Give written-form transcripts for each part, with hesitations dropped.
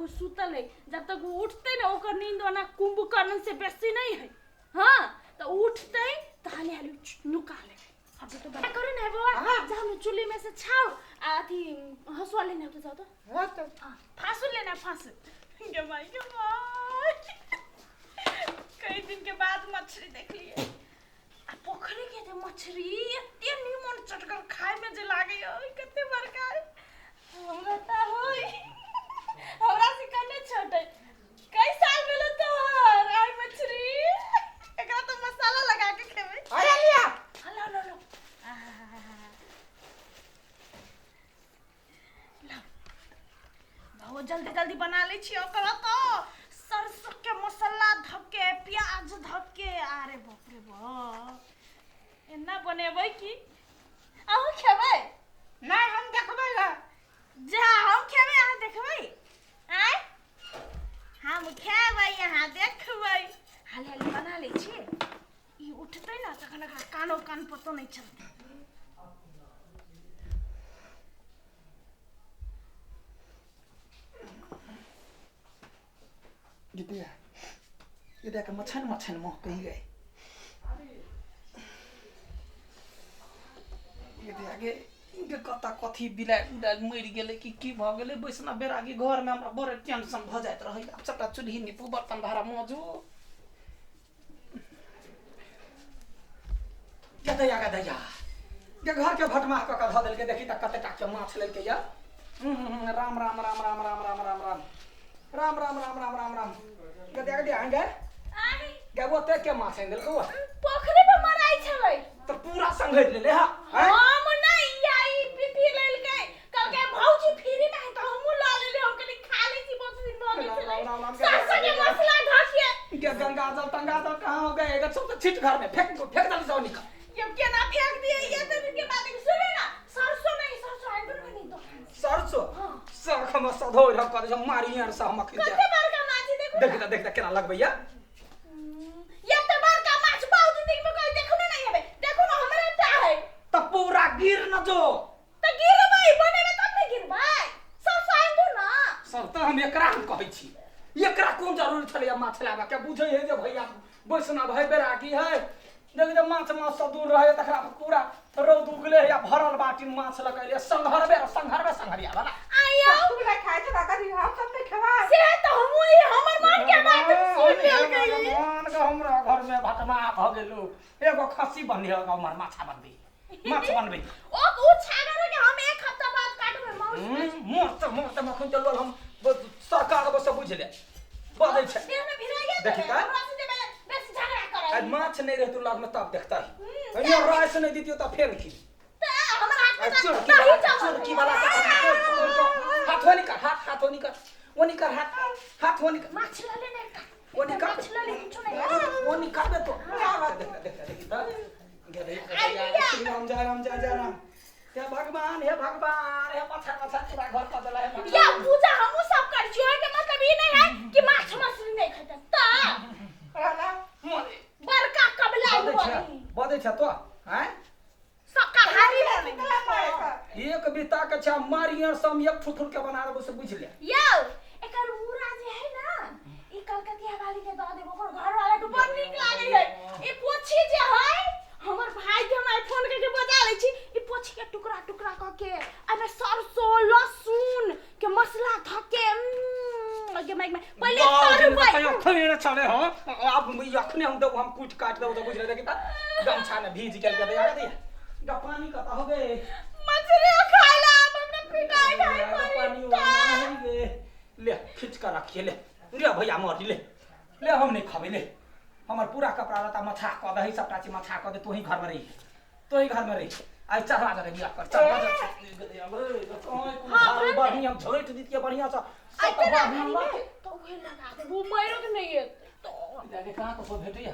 ओ सुतल है, जब तक ओ उठतै ने ओकर नींद ओना कुंभकर्ण से बेसी नहीं है। हाँ तऽ उठतै तऽ हाली हाली नुका लेबै। अब तो बड़ा करू ने बौआ। हाँ। जाउ ने चुल्ही में से छाउ आ अथी हँसुआ लेने आउ तऽ जाउ तऽ। हाँ तऽ। हाँ, फाँसुल लेना फाँसुल। गे माई गे माई, कई दिन के बाद मछली देखलिए। आ पोखरी के जे मछली एते निमन चटगर खाय में जे लागे, ओय कते बड़का है। हमरा तऽ होय हमरा से कने छोट है। कई साल भेलो तोहर आइ मछली? एकरा तो मसाला लगा के खेबै। अरे लिया। लो लो लो, आहा। लो बहुत जल्दी जल्दी बना लै छी ओकरा। तो सरसों के मसाला धके, प्याज धके, अरे बाप रे बाप, एना बनेबै कि अहूँ खेबै? नहीं, हम देखबै ला। जा, हम खेबै, अहाँ देखबै। आँय, हम खेबै, अहाँ देखबै। हाली हाली बना लै छी। ई उठतै ने तखन एकरा कानो कान पतो नहि चलतै। गीतिया ये देख, मछन मछन मुँह कहीं गए। ये देख गे गे, कता कथी बिलाइ उलाइ मरि गेलै कि की भऽ गेलै? बैसना बेरागी घरमे हमरा बड़ टेंशन भऽ जाइत रहै। आब सबटा चूल्ही नीपू, बर्तन भाड़ा माजू। गदैया गदैया गे, घर के भटमाह कऽ कऽ धऽ देलकै। देखी तऽ कते टा के माछ लेलकै या। राम राम राम राम राम राम राम राम राम राम राम राम राम राम। गदैया गदैया गे गे, ओते के माछ आनि देलकौ? पोखरे पर मराइ छलै। तऽ पूरा संघरि लेले हा? हम नहि, या ई पीपी लेलकै। कहलकै भौजी फ्री में है तऽ हमहूँ लऽ लेली। हम कहली खा लै छी, बहुत दिन भऽ गेल छलै। राम, राम, राम। सरसों के मसाला धके। गे गंगा जल तंगा जल कहाँ हो गए? एकर सब तऽ छिट घर में फेंक फेंक दली, जाओ निकल। ये केना फेंक दिए? ये तो दिन के बाद सुने ना, सरसों नहीं, सरसों आइन दुनू नहीं दोकान से। सरसों? हाँ। सख हम सधो रह कर जे मारी आर से हम अखन। कते बड़का माछ देखू। देख तऽ, देख तऽ केना लगबैया। ये तो बड़का माछ बहुत जिंदगी में कोई देखो ना नहीं हबे। देखो ना, हमरे टा है। तऽ पूरा गिर न जो। त गिरबै, बनेबै तब ने गिरबै। सरसों आइन दू ना। सर तऽ हम एकरा हम कहै छी, एकरा कोन जरूरी छलैया माछ लाबऽ के? बुझै है जे भैया वैष्णव है, बैरागी है। देख जे माछ माछ से दूर रहे, तकरा पूरा रौद उगले है या भरल बाटी माछ लगैले। संघरबे संघरबे संघरिया वाला। आइयो। तू नहीं खाए तो कभी हम सब नहीं खेबै। से तो हमहूँ ई हमर मन के बात सुन लेलकै ई। भगवान के, हमरा घर में भटमा भऽ गेलो। एगो खस्सी बन्ही, हमर माछा बनबी, माछ बनबी। ओ उ छागर के हम एक हफ्ता बाद काटबै माउस। मस्त मस्त मखन चलल। हम सरकार बस बुझ ले बजै छै। देह में भिराइए। देखी तऽ। हमरा से जे बेसी झगड़ा करै। आज माछ नहीं रहतौ लग में तब देखता ही। ये राइस नहीं दितियो तब फेर खी। तऽ हमरा हाथ में आ चुरकी दही वाला चावल। चुरकी वाला हाथ हो निकर, हाथ हाथ हो निकर, वो निकर, हाथ हाथ हो निकर। माछ लऽ ले ने एकटा। वो निकर। माछ लऽ ले, किछो नहि। वो निकर दे तो देख देख देख तऽ गदे। श्री राम जय राम जय जय राम। हे भगवान, हे भगवान, हे मच्छर मच्छर पूरा घर पर देला है। या पूजा हमहूँ सब करै छी, ओहिके मतलब ई नहीं है कि माछ मछली नहीं खेतै तऽ। रहला। मरे। बड़का कबला। बजै छै, बजै छै तो हैं। शाकाहारी बनी। निकला मारे का। एक बीता के छै मारियर सम एक ठुठुर के बना देबो से बुझ ले। यौ, एकर उरा जे है ना, ई कलकतिया वाली के दऽ देब, ओकर घर वाला के बड़ नीक लागै है। ई पोछी जे है, हमर भाई के हम आइ फोन करके बजा लै छी। ई पोछी के टुकड़ा टुकड़ा कऽ के एहिमे सरसों लहसुन के मसाला धऽ के गे माइक में पहिले तरुबै। अखने छले हो, आब अखने हम देबो, हम कूट काट देबो तऽ बुझ ले। देखी तऽ गमछा में भीज गेल। के दया दे ग, पानी कत हो गए? मछली खाय ला आब हमरा पिटाई खाय पानी पड़ी। नहीं गे, ले खींच कर रखिए। ले ले भैया मर, ले ले, हम नहीं खबे। ले हमर पूरा कपड़ा लत्ता मछा कऽ दही, सबटा चीज मछा कऽ दे। तोही घर में रही, तोही घर में रही। आइ चढ़वा दे रे बियाह कर, चढ़वा दे। बढ़िया हम झोंटि दितियै बढ़िया से। आइ तऽ राखी ने तऽ उहे लगा देबो, मरो के नहीं एतै तो। जाके कहाँ कतौ भेटैया?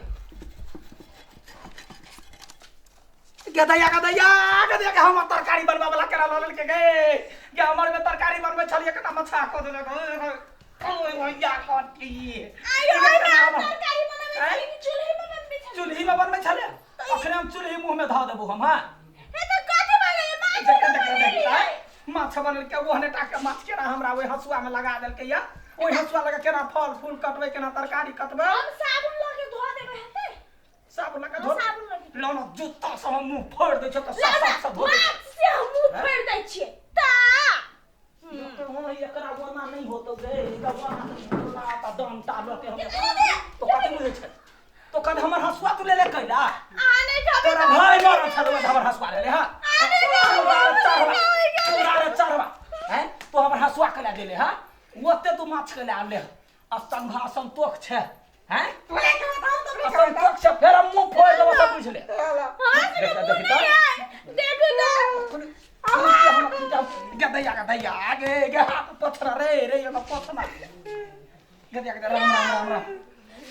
गदैया गदैया गदैया के, हमर तरकारी बनबा वाला केना लऽ लेलकै गे? गे हमर में तरकारी बनबै छलियै, केना मछा कऽ देलक। ओय भैया कथी? आइ ओइ में हम तरकारी बनबै आँय? छी कि चूल्हे में बनबै छलियै? चूल्ही में बनबै छलै। अखने हम चूल्ही मुँह में धऽ देबो हम। हाँ। हे तऽ कथी बनेबै? माछ देख देख बनेलियै। देख, माछ बनेलकै ओहने टा के माछ केना हमरा ओहि हँसुआ में लगा देलकै या। ओहि हसुआ लगा केना फल फूल कटबै, केना तरकारी कटबै? हम साबुन लऽ के धो देबै हेतै। साबुन लगा हम धो साबुन लऽ के लौना जूता से हम मुंह फोड़ दै छै तऽ ला साफ ना, साफ से धो दै छै। माछ से हम मुंह हैं? फोड़ दै छियै ता। हाँ, एकरा ओना नहि होतौ गे, एकरा ओना नहि होतौ ना, तऽ डंटा लऽ के हम ए, तो कथी बुझै छै? तो कल हमर हसुआ तू ले ले कैला? आ नहि खाबै। तोरा भाय मरल छलौ तऽ हमर हसुआ ले ले। हाँ, तोरा रे चढ़वा, तोरा रे चढ़वा हैं, तू हमर हसुआ कैला देले? हाँ, ओते तू माछ कैला आनले? आ संघा संतोख छै हैं? तू लेके बताओ तो नहीं खाबै। असंतोख छै, फेर हम मुंह फोड़ देबो सब, बुझ ले। चलो। हाँ, से देख- मुंह देखी नहीं तऽ। है, देखो ना। गदैया गदैया गे गे, हाथ पोछना रे रे, एना पोछना गदैया गदैया, राम राम राम राम।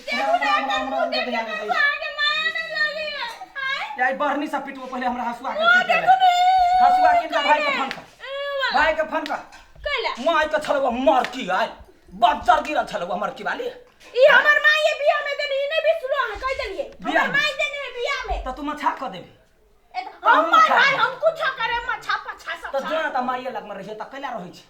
देखो ना, राम राम मुंह राम। देख के गदैया ना गदैया। आगे माया नहीं लगैया। आय या, ई बरनी से पिटबो पहिले, हमरा हसुआ के मुंह पीट देखो देले। ने। हसुआ किन भाई के फोन कर। ए, वाला। भाई के फोन कर। कैला? माय के छलौ मरकी, आइ बज्जर गिरल छलौ मरकी वाली। ई हमर माय ये बियाह में देने, ई नहीं बिसरो, अहाँ कह देलिए। बियाह हमर में? माय देने है बियाह में। तऽ तू मछा कऽ देबी? ए त हम हम माय खा भाई लेबै। हम कुछ करे मछा पछा सब। तऽ जो तऽ माइये लगमे रहै छै तऽ कैला रहै छै?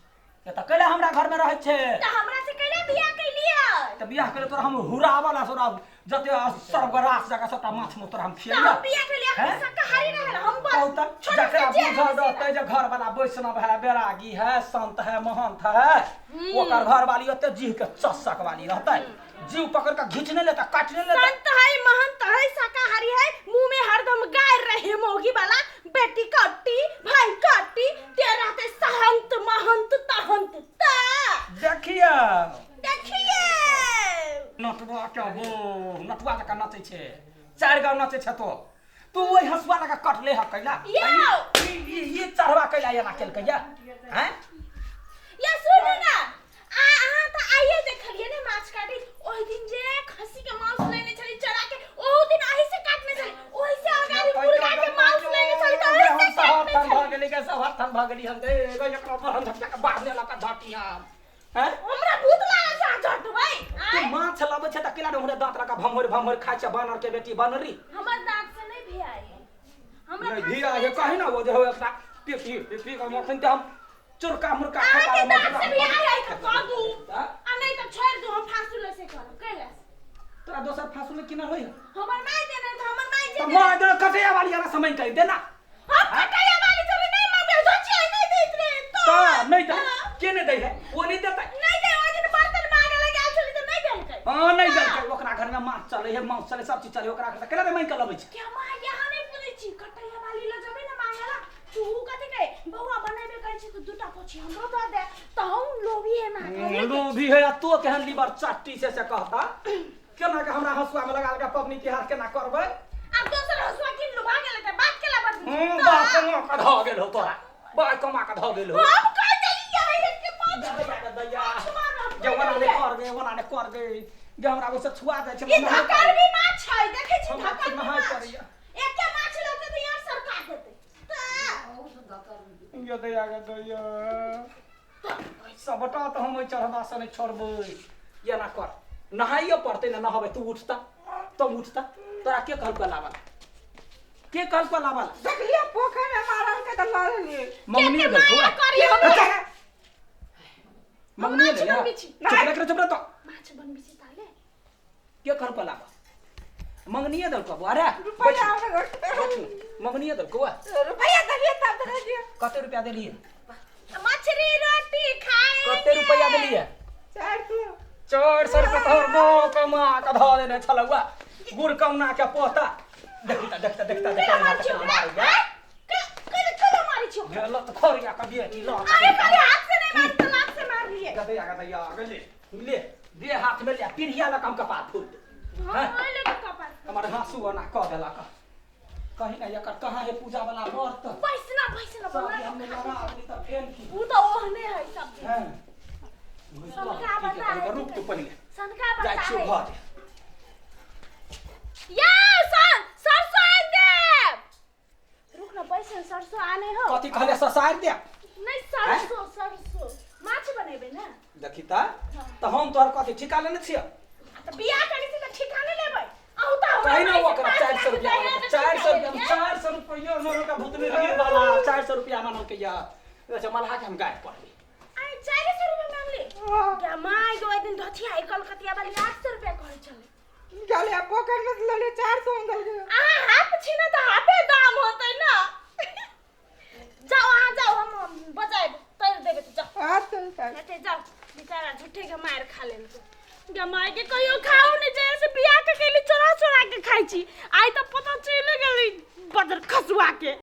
तऽ कैला हमरा घरमे रहै छै? त हमरा से कैला बियाह कैलिए? तऽ बियाह करे तोरा हम हुरावला सोरा जते सर्वरास जगह सबटा माछ में तोरा हम त खियैया। हम बियाह कैलिए हम हैं? शाकाहारी रहल हम बस कहू तऽ छोटे जकरा से जे बुझल है रहतै जे घर वाला वैष्णव है, बैरागी है, संत है, महंत है, ओकर घर वाली ओते जीह के चसक वाली रहतै, जीव पकड़ के घींच नहीं लेता, काट नहीं लेता। संत है, महंत है, शाकाहारी है, मुंह में हरदम गाय रहे मौगी वाला, बेटी कट्टी भाई कट्टी ते रहते सहंत महंत तहंत ता। देखिए। देखिए। नटुआ के वो नटुआ जकाँ नचै छै, चारि गाँव नचै छै। तो तू ओहि हसुआ लगा कटले ह कैला? यौ। ई ई चढ़वा कैला एना केलकै या हैं? या, सुनू ना, आ अहाँ तऽ आइए देखलियै ने माछ काटी, ओहि दिन जे खस्सी के मांस लेने छली चरा के, ओहू दिन अही से काटने छली, ओहि से अगाड़ी मुर्गा के मांस लेने छली तऽ ओहि हम से सब काटने थन भऽ छली। गेली के सब थन भऽ गेली हम गे गे, एकरा पर हम झटका के बांधने लगा झटी हम हैं। हमरा भूत लागल छै, अहाँ झटबै। तू आँय? माछ लाबै छै तऽ केला हमरे दांत लगा भमोर भमोर खाइ छै, बानर के बेटी बनरी। हमर दांत से नहीं भी आई हमरा। नहीं फांसी भी आए नहीं कहीं ना, वो जो है एकरा पीपी पीपी के मखन ते हम चुरका मुरका। अहाँके दांत से भी आई आई तऽ कह दू। हाँ? आ नहीं तऽ छोड़ि दू, हम फांसी लै से करब कैला? तोरा दोसर फांसू में किनल होई? हमर माय देने तऽ हमर माय जे तऽ देने। माँ दे कटैया वाली वाला समय कहि देना। हम कटैया वाली जरे नहीं मांगे, सोचिए नहीं देत रहे तो। तऽ नहीं दे। हाँ। के नहीं दै है? वो नहीं देतै। नहीं दे, ओहि दिन बर्तन मांगे लगे आयल छली तऽ नहीं देलकै। हाँ, नहीं देलकै। ओकरा घर में माछ चले है, मांस चले, सब चीज चले, ओकरा घर से केना मांगि के लबै छै? क्या माँ, यहाँ नहीं पूछै छी, कटैया वाली लग जेबै ने मांगे ला तू कथी कहे, बौआ बनेबे करै छी तऽ दूटा पोछी हमरो दऽ दे, तऽ हम लोभी है मांगे। लोभी है आ तो केहन लीवर चट्टी से से कहता केना के हमरा हसुआ में लगा लगा पबनी तिहार केना करबै? आब दोसर हसुआ किन लू, भागे लगतै बात केला बड़। हूं, बाप कमा के धऽ गेल हो तोरा, बाप कमा के धऽ गेल हो। हम कह देलियै के माछ दैया दैया। माछ मारब। जे ओना ने कर गे, ओना ने कर गे, जे हमरा ओसे छुआ जाइ छै। ई धकरबी माछ है, देखै छी? हमरा धकरबी नहाय माछ पड़ैया। एके माछ लगतै तऽ यार सरका देतै तऽ। गे दैया गे दैया, सबटा तऽ हम ओहि चढ़बा से नहि छोड़बै। एना कर, नहाइए पड़तै ने, नहबै। तू उठता, तुम उठता, तोरा के कहलको लाबल? के कहलको लाबल? देखलिए पोखर में मारल के तऽ लऽ लेलिए। मंगनी के देलको? माया करी हमरा। मंगनी माछ ले। बनबै छी। चुप रह, चुप रह। तो माछ बनबै छी ताले। के कहलको लाबल? मंगनिए देलको? अरे। रुपैया। बैठू, मंगनिए देलको? रुपैया देलिए तब तऽ देलिए। कते रुपया देलिए? मछली रोटी खाए। कते रुपया देलिए? 400। 400 रुपया तोहर माँ कमा के धऽ देने छलौआ, गुड़ कौना के पोता। देखता देखता देखता देखता। मारै छी ओकरा? आँय? के के मारै छी ओकरा? लत खोरिया के बेटी लत। अरे, खाली हाथ से नहीं मारी तऽ लात से मारलिए। गदैया गदैया ले ले दे, हाथ में ले, पीढ़िया लग हम कपार फूल दे। हाँ, लेके कपार। हमर हाँसू ओना कऽ देलक कहीं ना। एकर कहाँ है पूजा वाला व्रत? पैसना पैसना। सब बना। हमने लगा देली तऽ फेन की? ऊ तऽ ओहने है सब दिन। हैं। सनका बता है। रुक तू पहिले। सनका जाइ बता छियौ है। घर। या सर, सरसों आनि देब, रुक ना, पैसे सरसों आने हो। कथी कहले? ससारि दे? नहीं, सरसों सरसों, माछ बनेबे ना। देखी तऽ हम तोहर कथी ठिका लेने छियै? तऽ बियाह करै छी तऽ ठिकाने लेबै अहूँ तऽ हमरा कही ना। माय से ओकरा 5 400 लाख रुपया दैया तऽ 400 ठिका रुपया लेलियै। 400 रुपया मानल का भूतनी वाला 400 रुपया मानल के या अच्छा मलहा के हम गाय पढ़ली। आइ 400 रुपया मांगली। गे माय गे, ओहि दिन धथिया कलकतिया वाली 800 रुपया कहै छलै। गेलियै पोखरि में, लऽ लियै 400 में देलकै। अहाँ हाफ छी ने, तऽ हाफे दाम होतै ने। जाओ अहाँ जाओ, हम बजायब तैर देबै तऽ जाओ। अच्छा अच्छा। हेतै, जाओ। बेचारा झूठे के मारि खा लेलकै। गे माय के, कहियो खाओ नहि छै से बियाह के कैली चोरा चोरा के खाइ छी, आइ तऽ पता चलि गेलै बदर खसुआ के।